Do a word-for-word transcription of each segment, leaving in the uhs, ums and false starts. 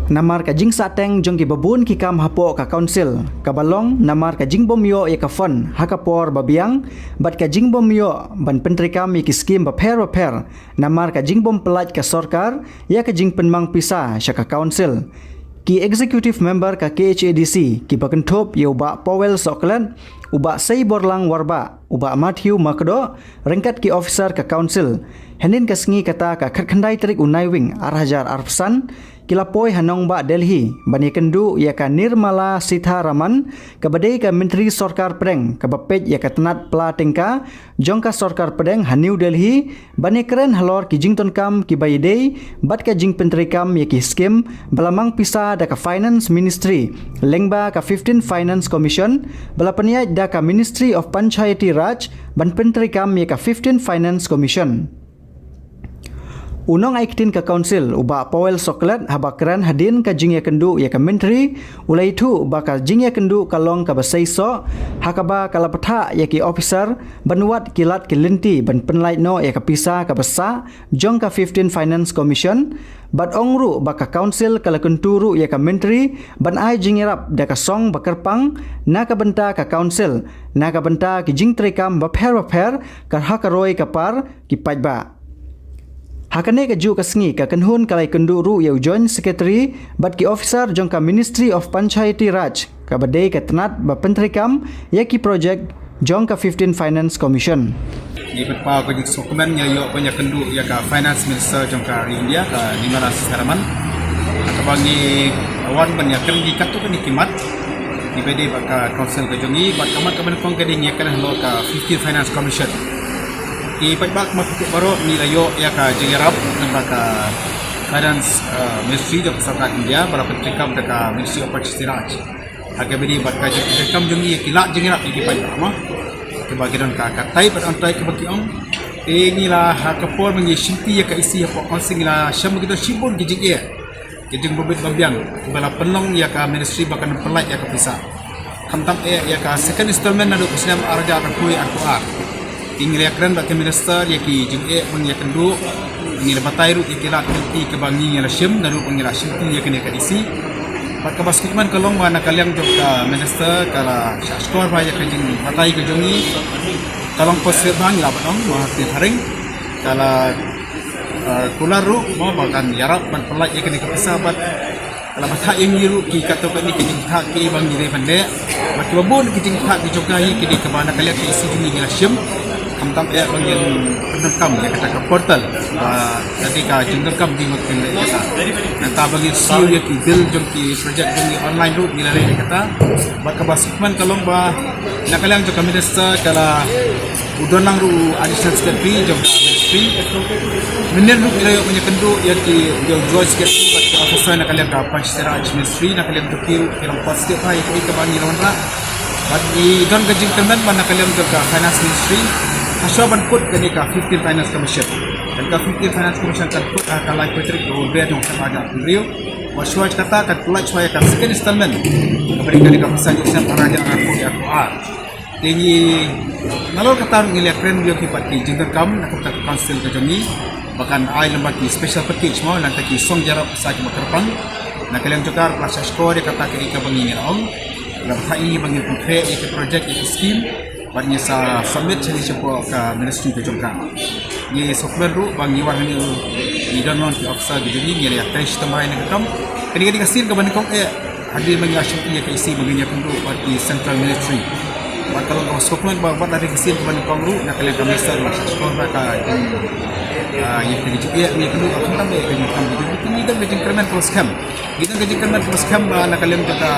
namar ka jingsahteng jong ki babun ki kam hapoh ka council, kaba long namar ka jingbym ïoh ïa ka fund ha ka por ba biang, bad ka jingbym ïoh ban pyntreikam ïa ki skim bapher bapher, namar ka jingbym pyllait ka sorkar ïa ka jingpynmang pisa sha ka council. Ki executive member ka K H A D C, kiba kynthup ïa u Bah Powell Sohkhlet, u Bah Seiborlang Warbah, u Bah Matthew Makdoh, ryngkat ki officer ka council, hynnin ka sngi kata ka khatkhyndai tarik u Naiwieng ar hajar arphew san, ki la poi ha nongbah Delhi ban ïakynduh ïa ka Nirmala Sitharaman, kaba dei ka Myntri Sorkar Pdeng kaba peit ïa ka tnat pla tyngka jong ka sorkar pdeng ha New Delhi, ban ïakren halor ki jingdonkam kiba ïadei bad ka jingpyntreikam ïa ki skim ba la mang pisa da ka Finance Ministry lyngba ka fifteenth Finance Commission, ba la pynïaid da ka Ministry of Panchayati Raj ban pyntreikam ïa ka fifteenth Finance Commission. U nongai ktien ka council, u Bah Powell Sohkhlet, haba kren hadien ka jingïakynduh ïa ka myntri, u la ïathuh ba ka jingïakynduh ka long kaba seisoh, ha kaba ka la bthah ïa ki officer ban wad ki lad ki lynti ban pynlait noh ïa ka pisa kaba sah jong ka fifteenth Finance Commission, bad ong ruh ba ka council ka la kyntu ruh ïa ka myntri ban ai jingïarap da ka song ba kyrpang na ka bynta ka council, na ka bynta ki jingtreikam bapher bapher, ka ha ka roi ka par ki paidbah. Ha kane kajuh ka sngi, ka kynhun ka la ïakynduh ruh ïa u Joint Secretary bad ki officer jong ka Ministry of Panchayati Raj, kaba dei ka tnat ba pyntreikam ïa ki projek jong ka fifteenth Finance Commission. Ngi pynpaw ka jingsngewkmen ngi la ïoh ban ïakynduh ïa ka Finance Minister jong ka ri India, ka Nirmala Sitharaman. Kaba ngi wan ban ïakren ïa katto katne ki mat kiba dei bad ka council ka jong ngi, bad ka mat kaba nyngkong ka dei ngi ïakren halor ka fifteenth Finance Commission. Ki paidbah, kumba phi tip baroh, ngi la ïoh ïa ka jingïarap na ka Finance, eh, Ministry jong ka sorkar India, ba la pyntreikam da ka Ministry of Panchayati Raj. Ha kaba ïadei bad ka jingpyntreikam jong ngi ïa ki lad jingïarap ïa ki paidbah, mo, kiba ki don ka, ka tight bad untight kaba ki ong. Te ngi la, ha ka por ba ngi shimti ïa ka E C hapoh council, ngi la shem ba ki don shibun ki jingeh, ki jingbym bit bym biang kiba la pynlong ïa ka ministry ba kan pyllait ïa ka pisa. Khamtam eh ïa ka second installment naduh ka snem ar hajar arphew arphew ar. Te ngi la ïakren bad ka minister ïa ki jingeh ba ngi ïakynduh. Ngi la batai ruh ïa ki lad ki lynti kiba ngi, ngi la shim naduh ba ngi la shimti ïa kane ka E C. Bad kaba sngewkmen ka long ba na ka liang jong ka minister ka la shahshkor bha ïa ka jingbatai ka jong ngi. Ka long positive bha, ngi lah ban ong, ma ha kane ka ring ka la, eh, kular ruh, mo, ba kan ïarap ban pyllait ïa kane ka pisa, bad ka la batai ïa ngi ruh ki katto katne ki jingbatai kiba ngi dei ban leh. Bad kiba bun ki jingbatai ki jong ngi ki dei kiba na ka liang ka E C jong ngi ngi la shim. Khamtam eh ba ngin pyndonkam ïa kata ka portal, ba ka dei ka jingdonkam jingmut kin leh ïa kata. Nangta ba ngin siew ïa ki bill jong ki project jong ngi online ruh ngi la leh ïa kata. Bad kaba sngewkmen ka long ba na ka liang jong ka minister ka la, u don lang ruh u additional secretary jong ka ministry. Mynnin ruh ngi la ïoh ban ïakynduh ïa ki, ïa u joint secretary bad ki officer na ka liang ka Panchayati Raj Ministry, na ka liang jong ki ruh ki long positive bha ïa kaba ngi la wanrah. Bad ngi don ka jingkyrmen ba na ka liang jong ka Finance Ministry, hashwa ban kut kane ka fifteenth Finance Commission, kan ka fifteenth Finance Commission kan kut ha ka laiphew tarik u Naiwieng jong u snem ar hajar arphew hynriew. Bad shuwa kata kan pyllait shuwa ïa ka second installment kaba dei kane ka pisa jong u snem ar hajar arphew arphew ar. Te ngi, nalor kata ruh ngi la ïakren ïa ki bad ki jingdonkam na ka bynta ka council ka jong ngi ba kan ai lem bad ki special package, mo, nangta ki song jingïarap pisa kiba kyrpang. Na ka liang jong ka ruh ka la shahshkor ïa kata kaei kaba ngi, ngi la ong. La batai ïa ngi ba ngin pynkhreh ïa ki project, ïa ki scheme, bad ngi sa submit sha ngi shapoh ka ministry ka jong ka. Ngi sngewkmen ruh ba ngi wan hangne ruh ngi don long ki officer ki jong ngi, ngi la ïatrei shitom bha ïa kane ka kam. Kane ka dei ka sien kaba nyngkong eh hadien ba ngi la shimti ïa ka E C ba ngin ïakynduh bad ki central ministry. Bad ka long kaba sngewkmen ba bad la dei ka sien kaba nyngkong ruh na ka liang ka minister la shahshkor bha ïa ka jing, ah, ïa ka jingeh ba ngi ïakynduh, khamtam eh ka jingkam ka jong ngi. Te ngi don ka jingkyrmen kaba skhem. Ngi don ka jingkyrmen kaba skhem ba na ka liang jong ka,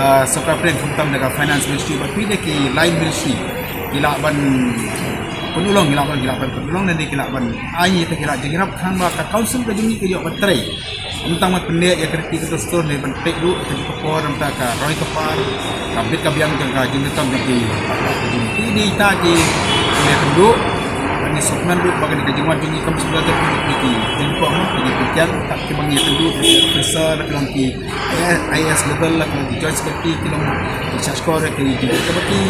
ah, sorkar pdeng, khamtam da ka Finance Ministry bad ki da ki line ministry ki lah ban pynurlong, ki lah ban, ki lah ban pynurlong, lane ki lah ban ai ïa kita ki lad jingïarap khnang ba ka council ka jong ngi ka ïoh ban trei. Ym tang ban pynneh ïa ka riti ka dustur, ne ban peit ruh ka jingkyrpad, ym tang ka roi ka par, ka bit ka biang jong ka jingdonkam jong ki. Ki dei kita ki, ki ïakynduh. Ngi sngewkmen ruh ba kane ka jingwan jong ngi kam shu da ki, ki jingkyrpad, ki jingkyrpad, kiba ngi ïakynduh, ki officer, ki long ki I A S level, la ki long ki joint secretary, ki long ki shahshkor, ki, ki, ki,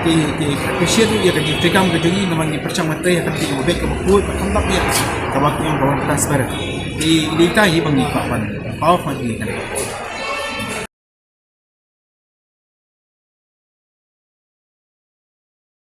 ki, ki appreciate ïa ka jingtrei kam ka jong ngi, namar ngi pyrshang ban trei ha ka jingtrei kaba beit kaba khuid, kaba khamtam ïa kaba ki ong kaba transparent. Te dei kita hi ba ngi kwah ban Power point ïa kane.